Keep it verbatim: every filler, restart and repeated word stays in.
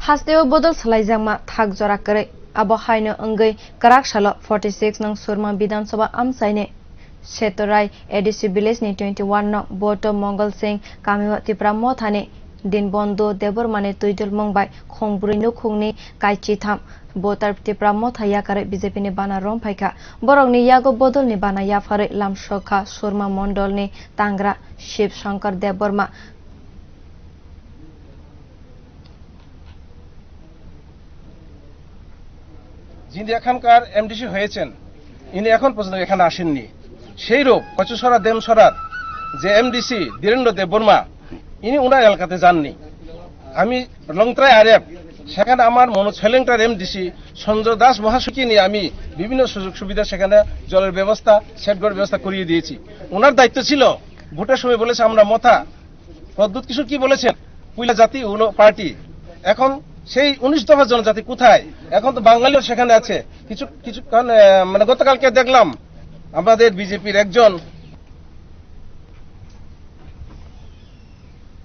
Hasteo bodol salaijakma thak jora kwrwi. Abo haino wngwi kwrak salo forty six nong Surma Bidhan Sabha amchaini Setorai A D C village ni twenty one nong Boto Mongol Singh kamio Tipra Mothani Dinbondhu Debbarmani twidulmung bai khongbrwi nukhungni kaichitham voter Tipra Motha yakarwi B J P ni bana romphaikha. Borokni yago bodolni bana yapharwi lamsokha Surma Mondolni tangra Shiv Shankar Debbarma. যিনি এখানকার এমডিসি হয়েছেন, ইনি এখন পর্যন্ত এখানে আসেননি। সেই রূপ কচুছড়া দেমছড়ার যে এমডিসি ধীরেন্দ্র দেববর্মা, ইনি ওনার এলাকাতে যাননি। আমি লংত্রাই আরএফ, সেখানে আমার মনোজ হেলেংটার এমডিসি সঞ্জয় দাস মহাশয়কে নিয়ে আমি বিভিন্ন সুযোগ সুবিধা, সেখানে জলের ব্যবস্থা, শেডঘর ব্যবস্থা করিয়ে দিয়েছি। ওনার দায়িত্ব ছিল, ভোটের সময় বলেছে আমরা মথা, প্রদ্যুৎ কিশোর কি বলেছেন? পুইলা জাতি হলো পার্টি। এখন সেই উনিশ দফা জনজাতি কোথায়? এখন তো বাঙালিও সেখানে আছে। কিছু কিছু কারণে, মানে, গতকালকে দেখলাম আমাদের বিজেপির একজন